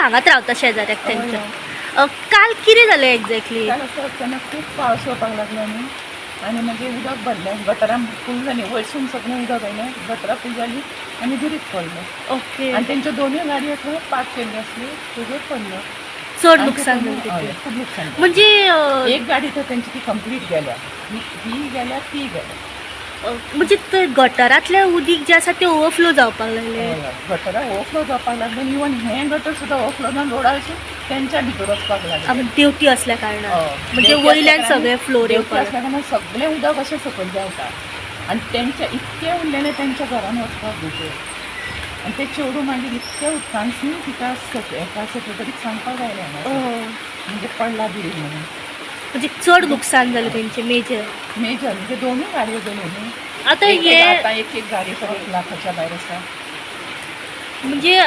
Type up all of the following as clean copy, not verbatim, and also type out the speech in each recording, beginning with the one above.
हांगाच रावता शेजाऱ्याक तेंच्या. काल कितें जालें एक्झॅक्टली? काल असो अचानक खूब पावस येवपाक लागलो न्ही, आनी मागीर उदक भरलें, गटरां फूल जालीं, वयरसून सगळें उदक आयलें, गटरां फूल जालीं आनी दुरीग पडलें. आनी तेंच्यो दोनूय गाडयो थंय पार्क केल्ल्यो आसल्यो, तेजेर पडल्यो. चड आनी नुकसान ते जालें हय, तितून. खूब नुकसान जालें. म्हणजे एक गाडी तर तेंची ती कंप्लीट गेल्या, ही ही गेल्या, ती गेल्या. म्हणजे ते गटरांतलें उदीक जें आसा तें ओवरफ्लो जावपाक लागलें. हय, हय. गटरां ओवरफ्लो जावपाक लागलें, इवन हें गटर सुद्दां ओवरफ्लो जावन रोडावसून तेंच्या भितर वचपाक लागलें. आमी देंवती असल्या कारणान, हय. म्हणजे देंवती वयल्यान असल्या सगळें फ्लोर देंवती येवपाक असल्या कारणान सगळें उदक अशें सकयल देंवता आनी तेंच्या इतकें उरलेलें तेंच्या घरान वचपाक भितर. आनी तें चेडूं मागीर इतकें उदकांतसून तिका एका सेक्रेटरीक सांगपाक आयलें हांगा. म्हणजे पडला दुरीग म्हणून. म्हणजे चड नुकसान जालें तेंचें मेजर. मेजर म्हणजे दोनूय गाडयो गेल्यो न्ही. आतां एक एक हे आतां एक एक गाडी सगळी 1 लाखाच्या भायर आसा. म्हणजे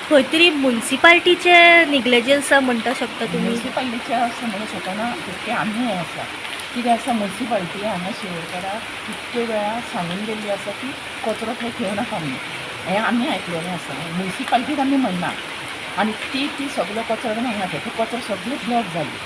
खंय तरी मुन्सिपाल्टीचे निग्लिजन्स म्हणटा शकता तुमी? मुन्सिपाल्टीचें अशें म्हणूं शकना, तितकें आमी हें आसा. कितें आसा, मुन्सिपाल्टी हांगा शिरोडकाराक कितके वेळा सांगून गेल्ली आसा की कचरो थंय ठेवू नाका म्हणून. हें आमी आयकलेलें आसा. मुन्सिपाल्टीक आमी म्हणना आनी ती ती सगलो कचरो हांगा थंय, तो कचरो सगळी ब्लॉक जाली.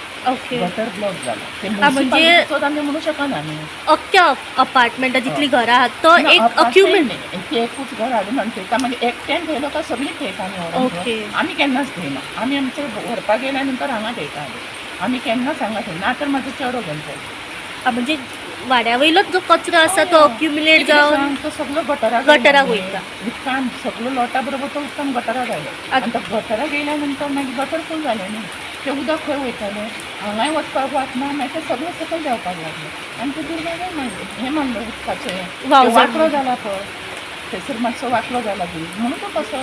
गटर ब्लॉक जालो ते म्हणजे मुन्सिपाल्टीचोच आमी म्हणूं शकना न्ही. अख्ख्या अपार्टमेंटात जितलीं घरां आहात तो ना, एक apartment अक्युमेंट न्ही, ते एकूच घर हाडून आमी थेयता, मागीर एकट्यान थेयलो काय सगळीं थेयता आमी व्हरोन. आमी केन्नाच थेयना, आमी आमचे व्हरपाक गेल्या नंतर हांगा थेयता. आमी आमी केन्नाच हांगा थेयना, ना तर म्हाजो चेडो घेवन चल. म्हणजे वाड्या वयलोच जो कचरो आसा तो अक्युमुलेट कितें जावन सांग, तो सगळो गटराक गटराक गेलो. वयता. उदकान सगळो लोटा बरोबर तो उदकान गटराक आयलो आनी तो गटराक गेल्या नंतर मागीर गटर फूल जालें न्ही, तें उदक खंय वयतालें? हांगाय वचपाक वाट ना, मागीर तें सगळें सकयल देंवपाक लागलें आनी तें दुर्गाक मारलें, हें मारलें उदकाचें हें. वाव तें वांकडो जालो. जाला पळय थंयसर, मातसो वांकडो जाला बी म्हणून तो तसो.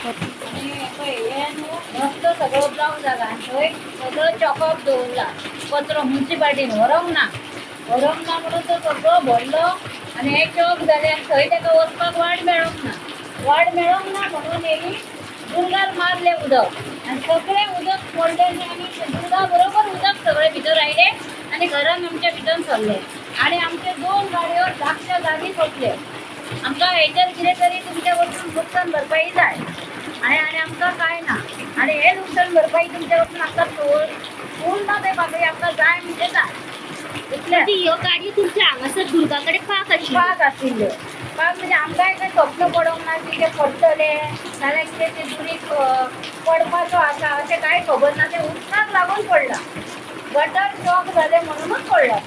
आनी पळय हें न्हू रस्तो सगळो ब्लॉक जाला आनी थंय सगळो चॉकअप दवरला कचरो, मुन्सिपाल्टीन व्हरोंक ना, व्हरोंक ना म्हणून तो सगळो भरलो आनी हे चॉक जालें आनी थंय ताका वचपाक वाट मेळोंक ना. वाट मेळोंक ना म्हणून हेणी दुर्गार मारलें उदक आनी सगळें उदक पडलें आनी दुर्गा बरोबर उदक सगळें भितर आयलें आनी घरान आमच्या भितर सरलें आनी आमचे दोन गाडयो लागच्या लागीं सोंपले. आमकां हेचेर कितें तरी तुमच्या वचून नुकसान भरपाई जाय आनी आनी आमकां कांय ना. आनी हे नुकसान भरपाई तुमच्या वचून आमकां फूल ना ते पातळी आमकां जाय म्हणजे जाय इतलें. म्हणजे ह्यो गाडयो तुमच्या हांगासर दुर्गा कडेन पार्क आशिल्ल्यो? पाक आशिल्ल्यो. पाक म्हणजे आमकांय कांय स्वप्न पडोंक ना की ते पडटले नाल्यार कितें ते दुरीग पडपाचो आसा अशें कांय खबर ना. तें उदकाक लागून पडलां, गटर चॉक जालें म्हणूनच पडलां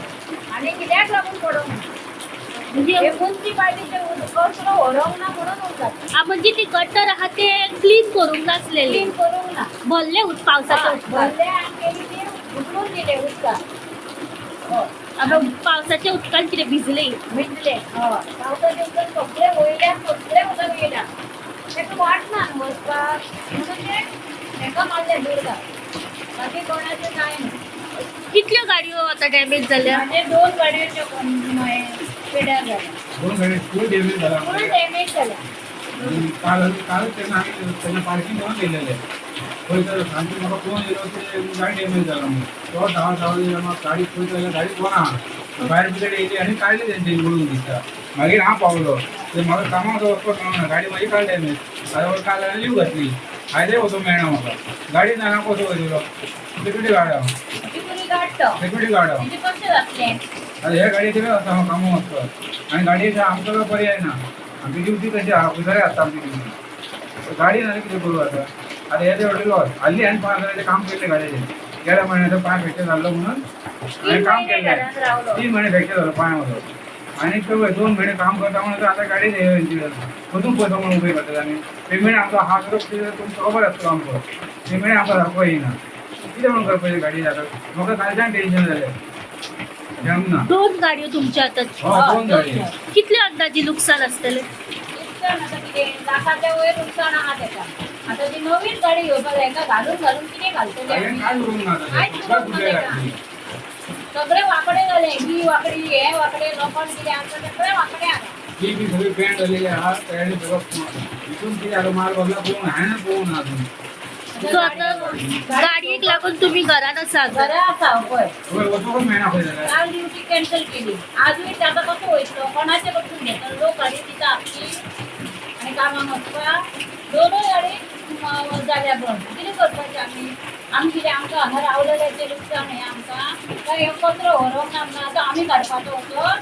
आनी कित्याक लागून पडोंक ना. म्हणजे हे मुन्सिपाल्टीचे कचरो व्हरोंक ना म्हणून उरतात. म्हणजे ती गटर आहा ते क्लीन करूंक नासलेली? क्लीन करूंक ना. भरले पावसाच्या उदकान? भरले आनी तेणी ते उखलून दिले उदकाक. आतां पावसाच्या उदकान कितें भिजले? भिजले, हय. पावसाच्या उदकान सगळे वयल्यान सगळे उदक येयला, ताका वाट ना न्हू वचपाक, म्हणून ते ताका मारले दुर्गा, बाकी कोणाचें कांय न्हू. कितल्यो गाडयो आतां डॅमेज जाल्या? म्हणजे दोन गाडयांच्यो पेड्यार जाल्या. दोन गाडी फूल डॅमेज झाला. फूल डॅमेज जाल्या. आणि काल कालच त्यांना आम्ही त्यांना पार्किंग करून गेलेले पळय, तर सांजे म्हाका फोन येयलो की गाडी डॅमेज जाला म्हणून. तो धांव धांव येयलो, म्हाका गाडी पळयता जाल्यार गाडी कोणा फायर ब्रिगेड येयली आनी काडली तेंची उडून दिसता. मागीर हांव पावलो ते म्हाका कामाक वचपाक मेळना. गाडी म्हाजी काल डॅमेज. काल हांवें लीव घातली, आयजय वचूंक मेळना म्हाका. गाडी ना, हांव कसो वयतलो? सिक्युरिटी गार्ड हांव. सिक्युरिटी गार्ड तो. सिक्युरिटी गार्ड हांव. तेजें कशें जातलें? आतां ह्या गाडयेचेर आसा हांव कामाक वचपाक आनी गाडयेचे आमकां काय पर्याय ना. आमची ड्युटी तशी आहा, ऑफिसरय आसता आमची ड्युटी. गाडी ना कितें करूं आतां? आतां हे तें लॉस हाल्ली. हांवें 5,000चें काम केल्लें गाडयेचें. गेल्या म्हयन्याचो पांय फ्रॅक्चर जाल्लो म्हणून हांवें तीन काम म्हयने केल्लें. घरांत रावलो. 3 म्हयने फ्रॅक्चर जालो पांय म्हजो आनी तो 2 म्हयने काम करता म्हणून आतां गाडी इन्सिडंट खंयसून पयसो म्हणून उबे करतात? आमी पेमेंट आमचो आहा सुद्दां तुमकां खबर आसतलो, आमचो पेमेंट आमकां सारको येयना. कितें म्हणून करपाचें गाडी आतां? म्हाका कालच्यान टेन्शन जालें, जमना. दोन गाडयो तुमच्या आतां? हय, दोन गाडी. कितले अंदाजे नुकसान आसतलें? नुकसान आतां कितें, लाखाच्या वयर नुकसान आहा तेका. आतां ती नवीच गाडी घेवपाक जाय. हेंकां घालून घालून कितें घालतले गाडयेन आमी? कांय उरूंक ना आतां. कांयच सगळें उरूंक ना फुटलें तेका. घातली. सगळें वांकडें जालें. ही वांकडी, हें वांकडें, लोखण कितें आसा सगळें वांकडें आसा. ती बी सगळी पेंट झालेली आहा तयारी सगळं. इथून कितें आतां माल बदला पळोवंक हांवें पळोवंक ना अजून. सो आतां गाडयेक लागून तुमी घरान आसा? घरा आसा पळय. वयर वचूंकच मेळना खंय जाल्यार. काल ड्युटी कॅन्सल केली, आजूय. आतां कसो वयतलो? कोणाचे कडसून घेतलो? लोक गाडी दिता आपली आनी कामाक वचपाक दोनूय गाडी. जाल्या बंद. कितें करपाचें आमी? आमी कितें आमकां हांगा रावलेल्याचें लुकसाण हें आमकां काय हे कचरो व्हरोंक ना म्हणून आतां आमी काडपाचो वचोन?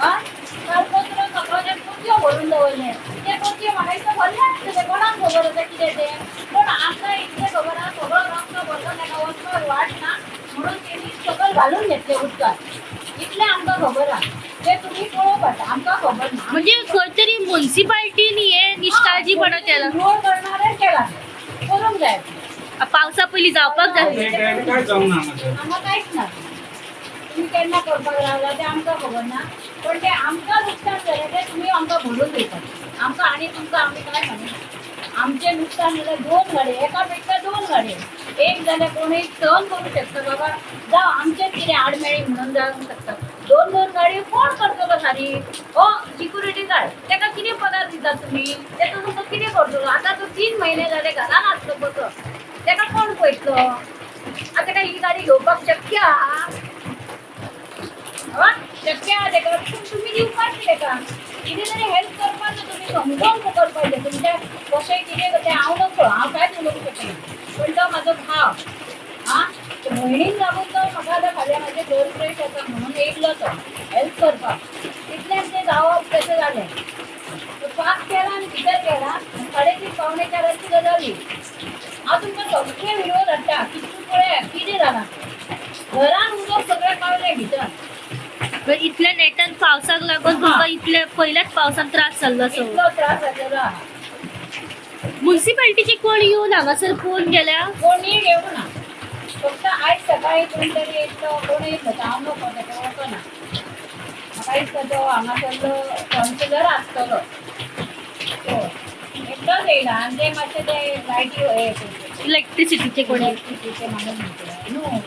आं, काल कचरो सगळो ते पोतयो भरून दवरले, ते पोतयो म्हाका दिसता भरले आसतले, कोणाक खबर आसा कितें तें. पूण आमकां इतलें खबर आसा, सगळो रस्तो भरलो, ताका वचपाक वाट ना म्हणून तेणी सकयल घालून घेतले उदकान, इतलें आमकां खबर आसा. तें तुमी पळोवपाचें, आमकां खबर ना. म्हणजे खंय तरी मुन्सिपाल्टीन हे निश्काळजीपणा केला. रोड करणारे केला, करूंक जाय. पावसा पयलीं जावपाक जाय. ते काय काय जावंक ना हांगासर. आमकां कांयच ना. तुमी केन्ना करपाक लागला तें आमकां खबर ना, पण तें आमकां लुकसाण जालें तें तुमी आमकां भरून दिवपाचें. आमकां आनी तुमकां आमी कांय म्हणिना. आमचें लुकसाण जाल्यार दोन गाडये, एका पेक्षा दोन गाडये, एक जाल्यार कोणूय सहन करूं शकता, बाबा जावं आमचें कितें आडमेळी म्हणून जावंक शकता. दोन दोन गाडयो कोण करतलो सारी? हो सिक्युरिटी गार्ड ताका कितें पगार दितात तुमी? तेतो तुमकां कितें करतलो? आतां तो 3 म्हयने जाले घरान आसलो कसो, ताका कोण पळयतलो? आतां काय ही गाडी घेवपाक शक्य आहा? हय, शक्य आहा ताका? पूण तुमी दिवपाचें ताका कितें तरी हेल्प करपाचो, तुमी समजोन करपाचें. तुमच्या कशें कितें तें हांव नकळो, हांव कांयच उलोवंक शकना. पूण तो म्हाजो भाव, आं, भयणीन लागून तो म्हाका आतां फाल्यां म्हाजें घर फ्रेश आसा म्हणून येयल्लो तो हेल्प करपाक. तितल्यान तें जावप तशें जालें. तो पास केला आनी भितर गेला. 3:30 3:45 गजाल ही. हांव तुमकां सगळे व्हिडिओ धाडटा, कितू पळया कितें जालां. घरान उदक सगळें पावलें भितर. म्हणजे इतल्या नेटान पावसाक लागून तुमकां इतले पयल्याच पावसान त्रास जाल्लो आसा. इतलो त्रास जालेलो आहा. मुन्सिपाल्टीचे कोण येवन हांगासर पळोवन गेल्या? कोणी येवंक ना. फक्त आयज सकाळी कोण तरी येतलो, कोण येतलो हांव नको ताका वचना. म्हाका दिसता तो हांगासरलो कावन्सिलर आसतलो, तो एकटोच येयला. आनी ते मातशे ते लायटी हे इलेक्ट्रिसिटीचे कोण इलेक्ट्रिसिटीचे माणूस म्हणटा न्हू.